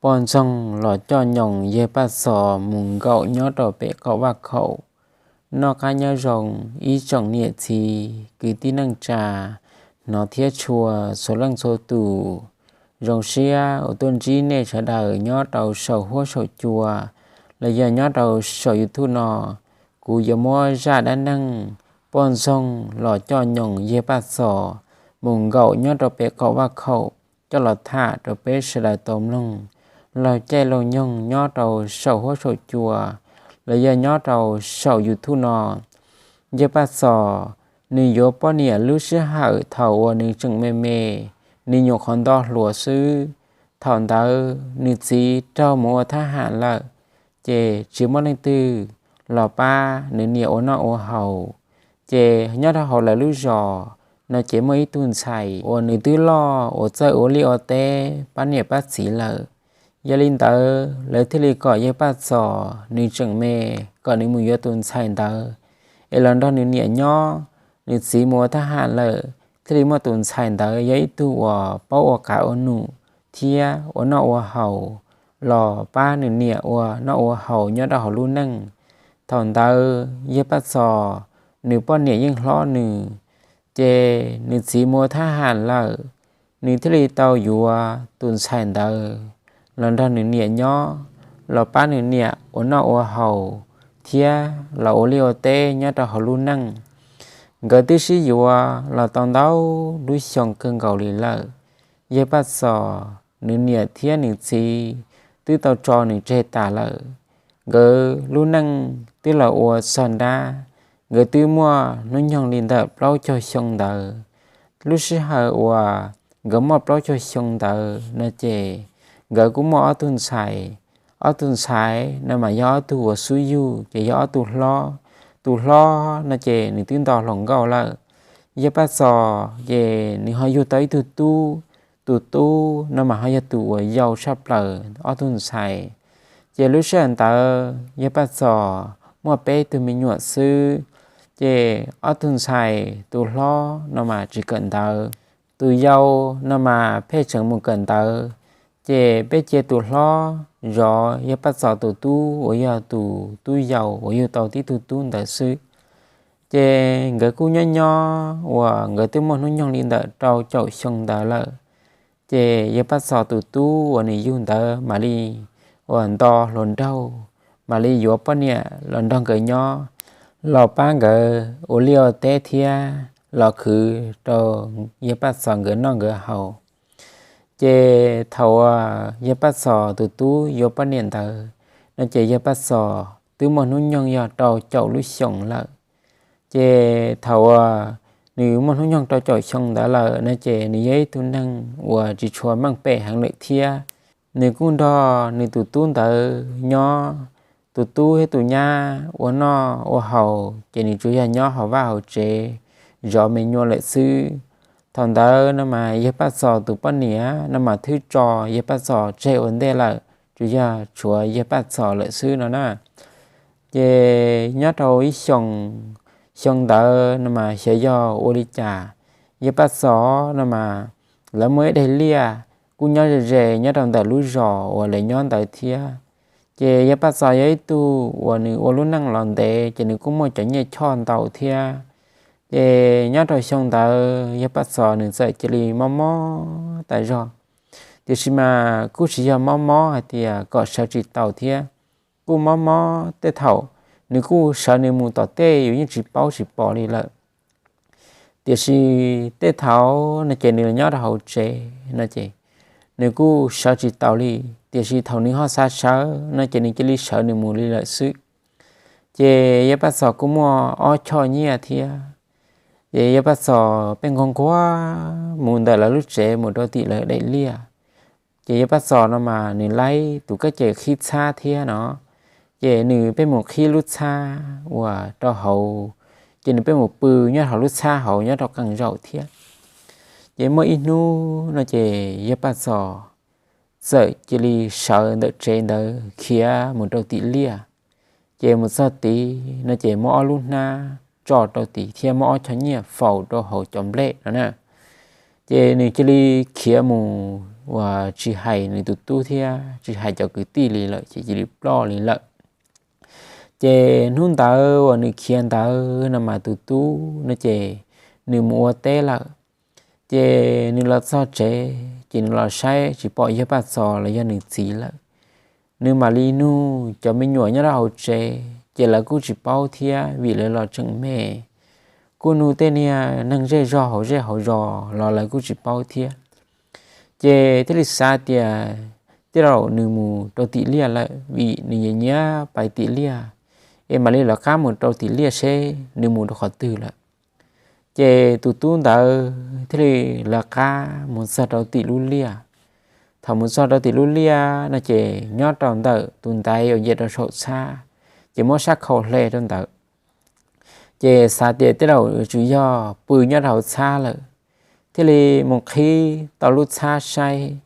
Poj ntxoog los coj nyoos yawg Paj Txos mus nkaum nyob rau pem qaum vaj khaum. Noj qab nyob zoo ib tsoom niam txiv kwv tij neej tsa, hnov thiab tshua txhua leej txhua tus. Zoo siab uas tuaj ntsib nej sawv daws nyob rau saum huab saum cua los yog nyob rau saum YouTube no. Kuv yuav muab zaj dab neeg poj ntxoog los coj nyoos yawg Paj Txos mus nkaum nyob rau pem qaum vaj khaum coj los tham rau peb sawv daws tau mloog laug caij laug nyoog nyob rau saum huab saum cua los yog nyob rau saum YouTube no. Yawg Paj Txos nws yuav poj niam lub sij hawm thaum uas nws tseem me me, nws nyuam qhuav nto hluas xwb. Thaum ntawd nws txiv raug mus ua thab ham lawm, ces tsis muaj leej twg los pab nws niam ua noj ua haus. Ces nyob rau hauv lawv lub zos no ces muaj ib tug ntxhais uas nws twb loj uas txawj ua liaj ua teb pab niam pab txiv lawm. Yog li ntawd lawv thiaj li kom yawg Paj Txos nws tseem me, kom nws mus yuav tus ntxhais ntawd es los nrog nws niam nyob. Nws txiv mus ua thab ham lawm, thiaj li muaj tus ntxhais ntawd yog ib tug uas paub ua qav ua num thiab ua noj ua haus los pab nws niam ua noj ua haus nyob rau hauv lub neej. Thaum ntawd yawg Paj Txos nws poj niam yeej hlob nws, ces nws txiv mus ua thab ham lawm, nws thiaj li tau yuav tus ntxhais ntawd los nrog nws niam nyob, los pab nws niam ua noj ua haus thiab los ua liaj ua teb nyob rau hauv lub neej. Nkawd twb sib yuav los tau ntau lub xyoo kawg nkaus li lawm. Yawg Paj Txos nws niam thiab nws txiv twb tau tso nws tseg tas lawm. Nkawd lub neej twb los ua txog nrab, nkawd twb muaj hnub nyoog li ntawm plaub caug xyoo ntawd. Lub sij hawm uas nkawd muaj plaub caug xyoo ntawd no ces nkawd kuj muaj ob tug ntxhais. Ob tug ntxhais no mas yog ob tug uas xub yug, ces yog ob tug hlob. Tus hlob no ces nws twb nto hluas nkauj lawm. Yawg Paj Txos ces nws ho yug tau ib tug tub. Tus tub no mas ho yog tus uas yau tshaj plaws ob tug ntxhais. Ces lub sij hawm ntawd yawg Paj Txos muaj peb tug me nyuam xwb. Ces ob tug ntxhais tus hlob no mas tsis kawm ntawv, tus yau no mas pheej tseem mus kawm ntawv. Ces peb cia tus hlob zov yawg Paj Txos tus tub uas yog tus tub yau uas yug tau tib tug tub ntawd xwb. Ces nkawd kuj nyob nyob uas nkawd twb muaj hnub nyoog li ntawm rau caum xyoo ntawd lawm. Ces yawg Paj Txos tus tub uas nws yug ntawd mam li uas nto hluas nraug, mam li yuav poj niam los nrog nkawd nyob, los pab nkawd ua liaj ua teb thiab los khwv rau yawg Paj Txos nkawd noj nkawd haus. Ces thaum uas yawg Paj Txos tus tub yuav poj niam ntawd no ces yawg Paj Txos twb muaj hnub nyoog yog rau caum lub xyoos lawm. Ces thaum uas nws muaj hnub nyoog rau caum xyoo ntawd lawm no ces nws yog ib tug neeg uas tsis tshua meej pem heev lawm thiab. Nws kuj nrog nws tus tub ntawd nyob, tus tub thiab tus nyab ua noj ua haus ces nws tsuas yog nyob hauv vaj hauv tsev zov me nyuam lawm xwb. Thaum ntawd no mas yawg Paj Txos tus poj niam no mas twb tso yawg Paj Txos tseg ua ntej lawm, tsuas yog tshuav yawg Paj Txos lawm xwb no na. Ces nyob rau ib xyoo, xyoo ntawd no mas xyov yog ua li cas, yawg Paj Txos no mas lawv muaj ib daim liaj kuj nyob ze ze nyob rau ntawm lub zos uas lawv nyob ntawd thiab. Ces yawg Paj Txos yog ib tug uas nws ua lub neej los ntev ces nws kuj muaj cov nyiaj choj ntau thiab. Ces nyob rau xyoo ntawd yawg Paj Txos nws txawm cia li mob mob tas zog. Tiam sis mas kuj tsis yog mob mob hais tias kom sawv tsis taus thiab, kuj mob mob tej thaum nws kuj sawv nws mus tom tej yus yeej tsis paub tsis pom li lawm. Tiam sis tej thaum no ces nws nyob rau hauv tsev no ces nws kuj sawv tsis taus li, tiam sis thaum nws ho xav sawv no ces nws cia li sawv nws mus li lawm xwb. Ces yawg Paj Txos kuj muaj ob choj nyiaj thiab. Ces yawg Paj Txos pheej nquag nquag mus ntawm lawv lub tsev mus rau tim lawv daim liaj. Ces yawg Paj Txos no mas nws laib tus kab ces qhib txhab thiab no, ces nws pheej mus qhib lub txhab uas rau hauv, ces nws pheej mus pw nyob hauv lub txhab hauv nyob rau qee zaum thiab. Ces muaj ib hnub no ces yawg Paj Txos txawm cia li sawv ntawm tsev ntawd khiav mus rau tim liaj. Ces mus txog tid no ces muab ob lub hnab tso rau tid thiab muab ob choj nyiaj faus rau hauv cov nplej no na. Ces nws cia li khiav mus uas tsis hais nws tus tub thiab tsis hais cov kwv tij li lawm ces cia li ploj li lawm. Ces hnub ntawd uas nws khiav ntawd no mas tus tub no ces nws mus ua teb lawm. Ces nws los txog tsev ces nws los saib tsis pom yawg Paj Txos los yog nws txiv lawm. Nws mam li nug cov me nyuam nyob rau hauv tsev ces lawv kuj tsis paub thiab vim lawv los tseem me. Kuj nug tej niag neeg zej zog hauv zej hauv zos los lawv kuj tsis paub thiab. Ces thiaj li xav tias tej zaum nws mus rau tim liaj lawm vim nws nyiam nyiam pais tim liaj, es mam li lawv qab mus rau tim liaj seb nws mus rau qhov twg lawm. Ces tus tub ntawd thiaj li lawv qab mus txog rau tim lub liaj. Thaum mus txog rau tim lub liaj no ces nyob rau ntawm tus ntaiv uas nce rau saum txhab, ces muab sab khau hle rau ntawd. Ces xav tias tej zaum tsuas yog pw nyob rau hauv txhab lawm, thiaj li mus qhib tau lub txhab saib,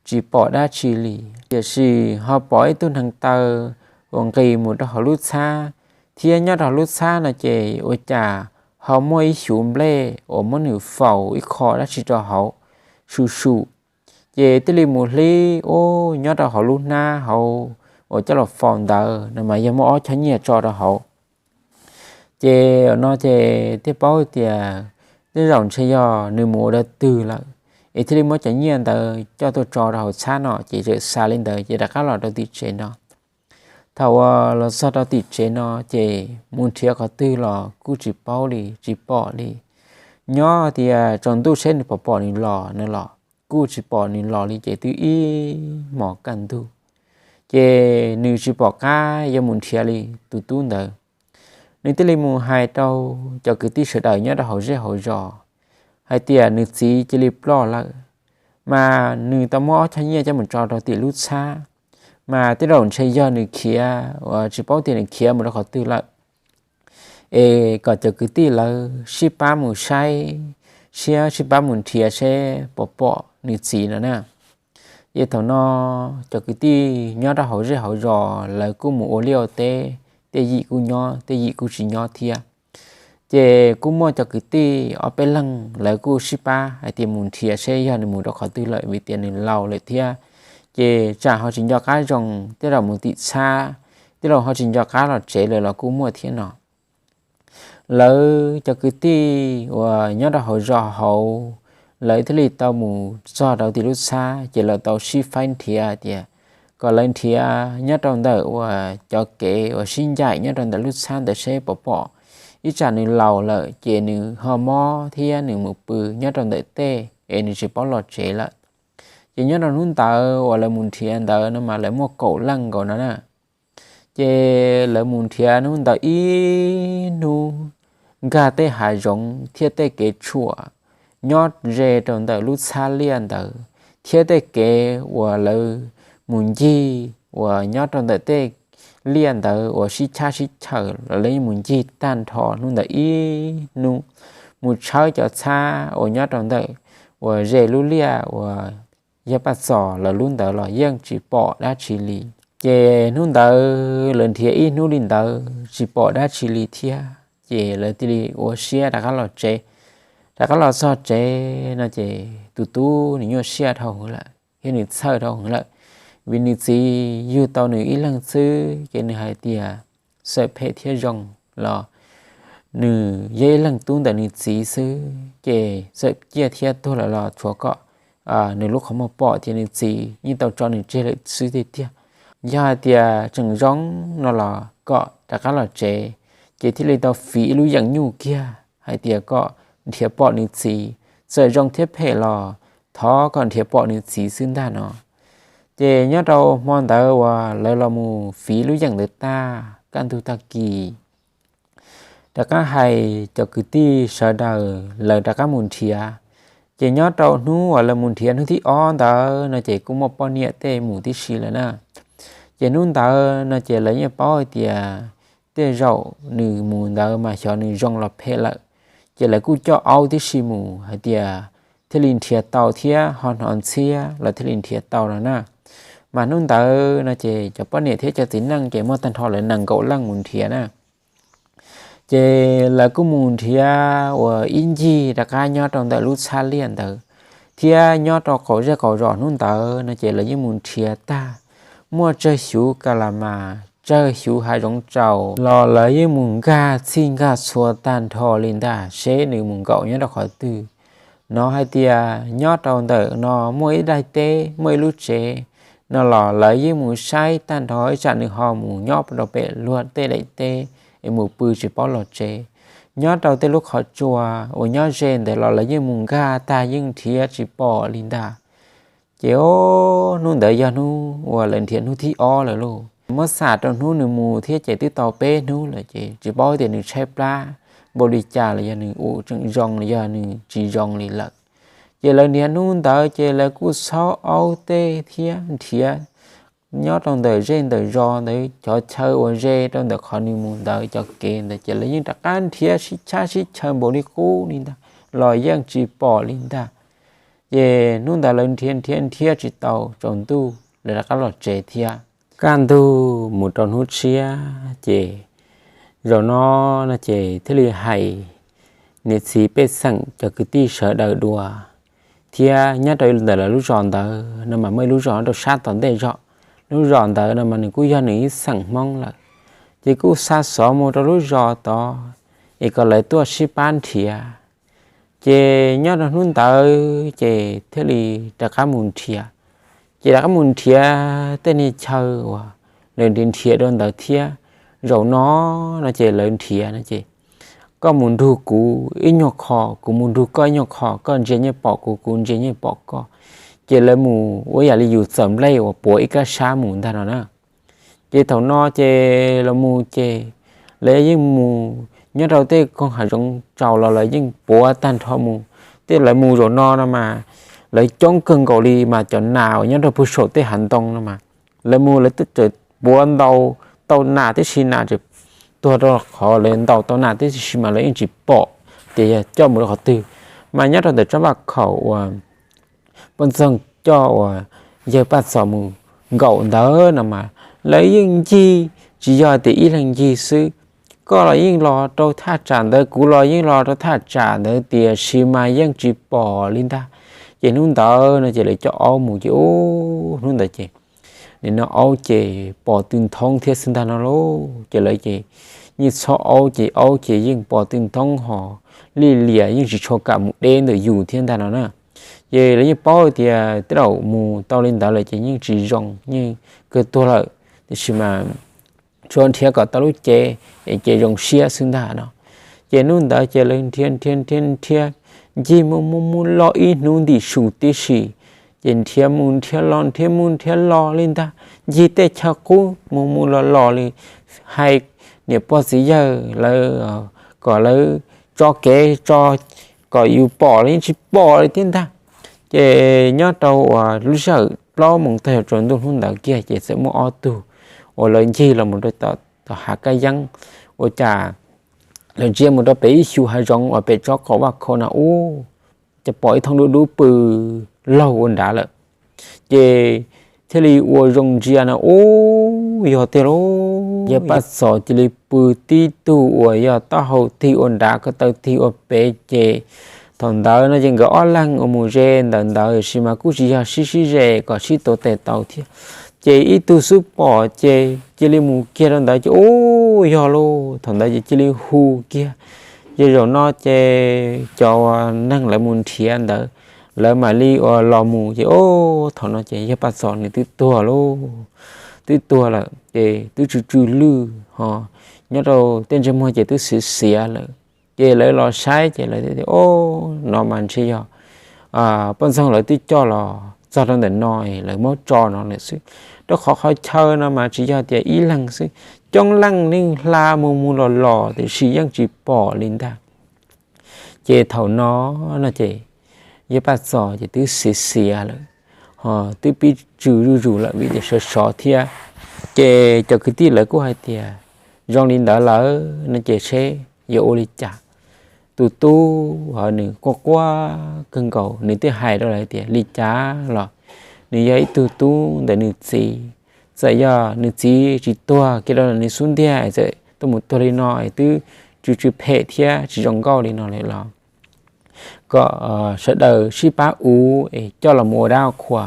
tsis pom dab tsi li. Tiam sis ho pom ib tug neev taw uas nqis mus rau hauv lub txhab, thiab nyob rau hauv lub txhab no ces ua cas ho muaj ib xyuv nplej uas muab nws faus ib qho dab tsi rau hauv, su su. Ces thiaj li mus hlib ub nyob rau hauv lub hnab hauv uas coj los faus ntawd no mas yog muaj ob choj nyiaj tso rau hauv. Ces no ces thiaj paub tias tej zaum ntshe yog nws mus ua dab twg lawm, es thiaj li muab cov nyiaj ntawd coj tuaj tso rau hauv txhab no ces txawm xav li ntawd ces rov qab los rau tim tsev no. Thaum uas los txog rau tim tsev no ces mus nrhiav qhov twg los kuj tsis paub li, tsis pom li. Nyob tias tsaus ntuj seb nws pom pom nws los no los kuj tsis pom nws los li ces twb ib hmos kaj ntug. Ces nws tsis pom qab yuav mus nrhiav li tus tub ntawd. Nws thiaj li mus hais rau cov kwv tij sawv daws nyob rau hauv zej hauv zos hais tias nws txiv cia li ploj lawm, mas nws tau muab ob choj nyiaj coj mus tso rau tim lub txhab, mas tej zaum ntshe yog nws khiav uas tsis paub tias nws khiav mus rau qhov twg lawm. Es kom cov kwv tij lawv sib pab mus saib, sib pab mus nrhiav seb puas pom nws txiv no na. Ces thaum no cov kwv tij nyob rau hauv zej hauv zos lawv kuj mus ua liaj ua teb, tej yim kuj nyob tej yim kuj tsis nyob thiab. Ces kuj muaj cov kwv tij ob peb leeg lawv kuj sib pab hais tias mus nrhiav seb yog nws mus rau qhov twg lawm vim tias nws laus lawm thiab. Ces tsam ho tsis nco qab zoo, tej zaum mus tim txhab, tej zaum ho tsis nco qab los tsev lawm los kuj muaj thiab no. Lawv cov kwv tij uas nyob rau hauv zos hauv, lawv thiaj li tau mus txog rau tim lub txhab ces lawv tau sib faib nrhiav tias kom lawv nrhiav nyob rau ntawm uas cov kev uas sib ncaim nyob rau ntawm lub txhab ntawd seb puas pom. Ib tsam nws laus lawm ces nws ho mob thiab nws mus pw nyob rau ntawm tej es nws tsis paub los tsev lawm. Ces nyob rau hnub ntawd uas lawv mus nrhiav ntawd no mas lawv muaj kaum leej nkaus no na. Ces lawv mus nrhiav hnub ntawd ib hnub nkag tej hav zoov thiab tej kev tshuam nyob ze rau ntawm lub txhab liaj ntawd, thiab tej kev uas lawv mus ncig uas nyob rau ntawm tej liaj ntawd uas sib chab sib chaws los lawv yeej mus ncig tag nrho hnub ntawd ib hnub, mus tshawb cov txhab uas nyob rau ntawm uas ze lub liaj uas yog Paj Txos lawv lub ntawd los yeej tsis pom dab tsi li. Ces hnub ntawd lawv nrhiav ib hnub li ntawd tsis pom dab tsi li thiab ces lawv thiaj li ua siab rov qab los tsev. Rov qab los txog tsev no ces tus tub nws nyuaj siab dhau hwv lawm thiab nws txhawj dhau hwv lawm, vim nws txiv yug tau nws ib leeg xwb ces nws hais tias txawm phem thiab zoo los nws yog ib leeg tub ntawm nws txiv xwb ces txawm ciaj thiab tuag lawm los tshuav kom nws lub qhov muag pom tias nws txiv yeej tau tso nws tseg lawm xwb tiag tiag. Yog hais tias tseem zoo no los kom rov qab los tsev, ces thiaj li tau fiv ib lub yeem nyuj kiag hais tias kom nrhiav pom nws txiv, txawm zoo thiab phem los thov kom nrhiav pom nws txiv xwb ntag no. Ces nyob rau hmo ntawd uas lawv los mus fiv lub yeem ntawd tag, kaj ntug tag kis rov qab hais cov kwv tij sawv daws lawv rov qab mus nrhiav. Ces nyob rau hnub uas lawv mus nrhiav hnub thib ob ntawd no ces kuj muaj poj niam tej mus tib si lawm na. Ces hnub ntawd no ces lawv yeej paub hais tias tej zaum nws mus ntawd mas xyov nws zoo los phem lawm, ces lawv kuj coj aub tib si mus hais tias thiaj li nrhiav tau thiab ho hnov ntxhiab los thiaj li nrhiav tau no na. Mas hnub ntawd no ces cov poj niam thiab cov txiv neej ces muaj tag nrho lawv nees nkaum leej mus nrhiav na. Ces lawv kuj mus nrhiav uas ib ncig rov qab nyob rau ntawm lub txhab liaj ntawd, siab nyob rau qaum zej qaum zos hnub ntawd no ces lawv yeej mus nrhiav tag, muaj tsawg xyuv ka la mas, tsawg xyuv hav zoov tsaus los lawv yeej mus nkag txhij nkag txhua tag nrho li ntag seb nws mus nkaum nyob rau qhov twg. Hnov hais tias nyob rau ntawm no muaj ib daim teb, muaj ib lub tsev no los lawv yeej mus saib tag nrho ib tsam nws ho mus nyob rau pem luag tej daim teb es mus pw tsis paub los tsev. Nyob rau tej lub qhov tsua uas nyob ze ntawd los lawv yeej mus nkag tag yeej nrhiav tsis pom li ntag. Ces o, hnub ntawd yog hnub uas lawv nrhiav hnub thib ob lawm lauj. Muab xam rau hnub nws mus thiab ces twb tau peb hnub lawm ces tsis paub tias nws tshaib plab npaum li cas los yog nws ua tseem zoo los yog nws tsis zoo li lawm. Ces lawv nrhiav hnub ntawd ces lawv kuj txhob aub tej thiab nrhiav nyob rau ntawm zej ntawm zos ntawd cov chaw uas ze rau ntawm qhov nws mus ntawd cov kev ntawd ces lawv yeej rov qab nrhiav sib tshab sib chaw npaum li qub li ntag los yeej tsis pom li ntag. Ces hnub ntawd lawv nrhiav nrhiav nrhiav tsis tau, tsaus ntuj lawv rov qab los tsev thiab. Kaj ntug mus rau hnub tshiab ces zaum no no ces thiaj li hais niam txiv pej xeem cov kwv tij sawv daws dua, thiab nyob rau ntawm lawv lub zos ntawd no mas muaj ib lub zos rau sab tom ntej zos. Lub zos ntawd no mas nws kuj yog nws ib xeem Hmoob lawm, ces kuj xa xov mus rau lub zos tod es kom lawv tuaj sib pab nrhiav. Ces nyob rau hnub ntawd ces thiaj li rov qab mus nrhiav. Ces rov qab mus nrhiav tej niag chaw uas lawv nrhiav nrhiav rau ntawd thiab. Zaum no no ces lawv nrhiav no ces koj mus nrug kuv ib nyuag qho, kuv mus nrug koj ib nyuag qho, koj ntsia nyiaj pom kuv, kuv ntsia nyiaj pom koj. Ces lawv mus ua yam li yus txawm nplej uas puav ib kab sab mus ntag no na. Ces thaum no ces los mus ces lawv yeej mus nyob rau tej koog hav zoov tsaus los lawv yeej puav tag nrho mus. Tej lawv mus zaum no no mas lawv coob kawg nkaus li mas cov nas uas nyob rau puag saum tej hav ntoo no mas lawv mus lawv twb tseem puav ntau tau nas tib si, nas tseem tuag rau qhov lawv ntaus tau nas tib si mas lawv yeej tsis pom tias yog coj mus rau qhov twg. Mas nyob rau ntawm tsob vaj khaum uas poj ntxoog coj uas yawg Paj Txos mus nkaum ntawd no mas lawv yeej ncig, tsis yog tias ib leeg ncig xwb, koj los yeej los rau thaj tsam ntawd, kuv los yeej los rau thaj tsam ntawd, tiam sis mas yeej tsis pom li ntag. Ces hnub ntawd no ces lawv coj aub mus ces ub, hnub ntawd ces nim no aub ces pom tw nthoob thiab xwb ntag no lauj. Ces lawv ces yeej txhob aub ces aub ces yeej pom tw nthoob ho lij lias yeej tsis tshua kam mus deb ntawm yus thiab ntag no na. Ces lawv yeej paub tias tej zaum mus tau li ntawd lawm ces yeej tsis zoo, yeej kawg tuag lawm, tiam sis mas tsuas nrhiav kom tau lub cev es ces zoo siab xwb ntag no. Ces hnub ntawd ces lawv nrhiav nrhiav nrhiav nrhiav ncig mus mus mus los ib hnub ntim su tib si, ces nrhiav mus nrhiav los nrhiav mus nrhiav los li ntag, ncig tej chaw qub mus mus los los li, hais niam pog txiv yawg lawv kom lawv tso kev tso kom yus pom los yeej tsis pom li thiab ntag. Ces nyob rau uas lub sij hawm plaub moos tag yog tsaus ntuj hnub ntawd kiag ces txawm muaj ob tug uas lawv ncig los mus rau tom hav kab yeeb, ua cas lawv ntsia mus rau pem ib xyu hav zoov uas pem tsob qaum vaj khau no ub, ces pom ib thooj dub dub pw laug ua nrad lawm. Ces thiaj li ua zoo ntsia no ub, yog tiag lauj, yawg Paj Txos cia li pw tib tug uas yog taub hau tig ua nrad ko taw tig ua pem. Ces thaum ntawd no ces nkawd ob leeg uas mus ze ntawm ntawd tiam sis mas kuj tsis yog sib sib ze kom sib tuav tes tau thiab. Ces ib tug xub pom ces cia li mus kiag rau ntawd ces ub, yog lauj, thaum ntawd ces cia li hu kiag. Ces zaum no ces cov neeg lawv mus nrhiav ntawd lawv mam li uas los mus ces ub, thaum no ces yawg Paj Txos nws twb tuag lauj, twb tuag lawm ces twb tsw tsw lwj ho nyob rau tej ntsej muag ces twb xiav xiav lawm. Ces lawv los saib ces lawv tias ub, no mas ntshe yog poj ntxoog lawv twb coj los txog rau ntawm no, lawv muab tso no lawm xwb, rau qhov qhov chaw no mas tsis yog tias ib leeg xwb, coob leej leej hla mus mus los los tiam sis yeej tsis pom li ntag. Ces thaum no no ces yawg Paj Txos ces twb xiav xiav lawm, ho twb pib tsw zuj zus lawm vim tias sov sov thiab. Ces cov kwv tij lawv kuj hais tias zoo li ntawd lawm no ces seb yuav ua li cas. Tus tub ho nws quaj quaj kawg nkaus, nws thiaj hais rau lawv tias li cas los nws yog ib tug tub ntawm nws txiv, txawm yog nws txiv tsis tuag kiag rau nws xub ntiag, txawm tuaj mus tuag li no es twb tsw tsw phem thiab tsis zoo nkauj li no lawm los kom sawv daws sib pab uv es coj los mus ua dab ua qhua,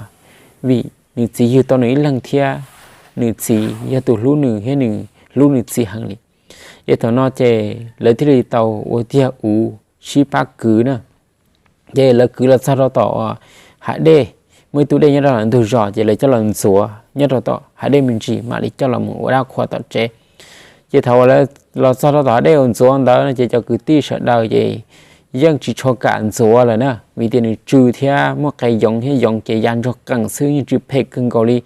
vim nws txiv yug tau nws ib leeg thiab nws txiv yog tus hlub nws thiab nws hlub nws txiv heev li. Ces thaum no ces lawv thiaj li tau ua tiag uv sib pab kwv na. Ces lawv kwv los txog rau tom hav dej, muaj ib tug dej nyob rau ntug zos ces lawv coj los ntxuav nyob rau tom hav dej me ntsis mam li coj los mus ua dab qhua tom tsev. Ces thaum uas lawv los txog rau tom hav dej uas ntxuav ntawd no ces cov kwv tij sawv daws ces yeej tsis tshua kam ntxuav lawm na, vim tias nws tsw thiab muaj qe yoov thiab yoov ces ya ntsoog qees xwb yeej tsw phem kawg nkaus li.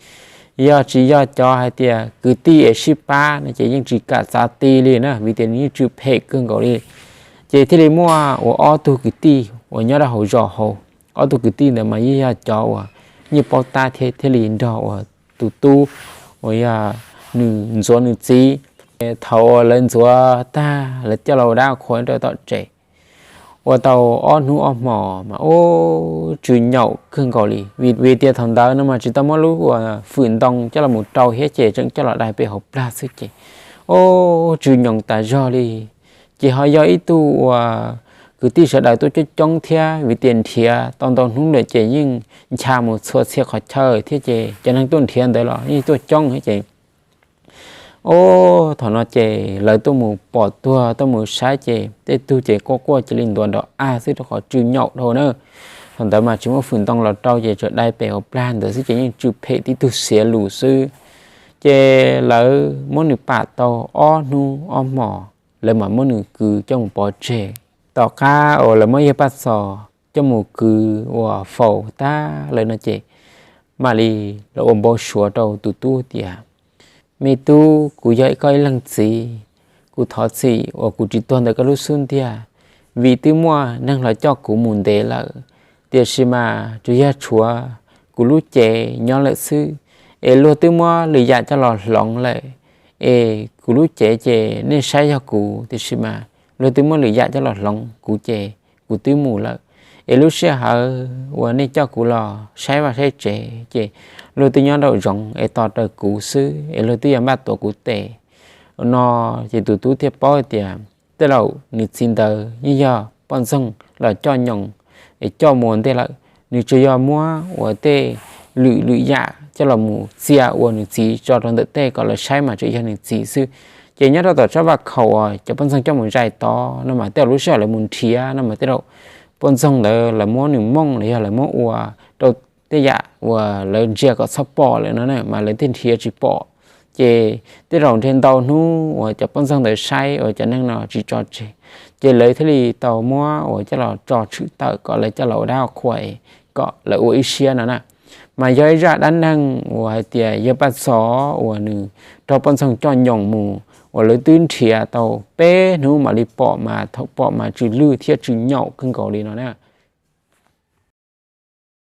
Yog tsis yog cov hais tias kwv tij es sib pab no ces yeej tsis kam txav ti li na, vim tias nws yeej tsw phem kawg nkaus li. Ces thiaj li muaj uas ob tug kwv tij uas nyob rau hauv zos hauv, ob tug kwv tij ntawd mas yeej yog cov uas yeej paub tab thiab thiaj li nrog uas tus tub uas yog nws ntxuav nws txiv. Thaum uas lawv ntxuav tag lawv coj los ua dab qhua rau tom tsev, ua tau ob hnub ob hmos mas ub tsw nyaum kawg nkaus li, vim tias thaum ntawd no mas tsis tau muab lub uas fwm ntoo coj los mus rau thiab ces tseem coj los dai pem hauv plag xwb ces ub tsw nyaum tas zog li. Ces ho yog ib tug uas kwv tij sawv daws tuaj coob coob thiab vim tias nrhiav tau ntau hnub lawm ces yeej ncha mus txhua txhia qhov chaw thiab ces cov neeg tuaj nrhiav ntawd los yeej tuaj coob thiab ces ub thaum no ces lawv tuaj mus pom tuag tuaj mus saib ces tej tug ces quaj quaj cia li ntuav nrov av xwb rau qhov tsw nyaum dhau na. Thaum ntawd mas tsis muaj fwm ntoo los rau ces tsuas dai pem hauv plag ntawd xwb ces yeej tsw phem tib tug xiav lus xwb. Ces lawv muab nws pam tau ob hnub ob hmos lawv mam muab nws kwv coj mus pov tseg. Tom qab uas lawv muab yawg Paj Xos coj mus kwv uas faus tag lawm no ces mam li los ua npau suav rau tus tub tias, me tub, kuv yog koj ib leeg txiv, kuv thov txim uas kuv tsis tuag ntawm koj lub xub ntiag, vim twb muaj neeg los coj kuv mus ntev lawm, tiam sis mas tsuas yog tshuav kuv lub cev nyob lawm xwb, es luag twb muab lwm yam coj los hloov lawm, es kuv lub cev ces nej saib yog kuv, tiam sis mas luag twb muab lwm yam coj los hloov kuv ces kuv twb mus lawm. Es lub sij hawm uas nej coj kuv los saib vaj saib tsev ces luag twb nyob nraum zoov es tos raws kuv xwb, es luag twb yuav npaj tuav kuv tes no. Ces tus tub thiaj paub tias tej zaum nws txiv ntawd yeej yog poj ntxoog los coj nyoos es coj mus ua ntej lawm. Nws tsuas yog muab uas tej lwm lwm yam coj los mus txia ua nws txiv tso rau ntawm tej kom lawv saib mas tsuas yog nws txiv xwb. Ces nyob rau tom tsob vaj khaum uas cov poj ntxoog coj mus zais tod no mas tej zaum lub sij hawm lawv mus nrhiav no mas tej zaum poj ntxoog ntawd lawv muab nws mooj los yog lawv muab ua rau tej yam uas lawv ntsia kom txhob pom lawm no na mas lawv thiaj nrhiav tsis pom. Ces tej zaum nrhiav ntau hnub uas cov poj ntxoog ntawd saib uas cov neeg no tsis tso tseg, ces lawv thiaj li tau muab uas coj los tso tshwm tawm kom lawv coj los ua dab ua qhua kom lawv ua ib siab no na. Mas yog ib zaj dab neeg uas hais tias yawg Paj Xos uas nws raug poj ntxoog coj nyoos mus uas lawv twb nrhiav tau peb hnub mam li pom mas thaum pom mas tsw lwj thiab tsw nyaum kawg nkaus li no na.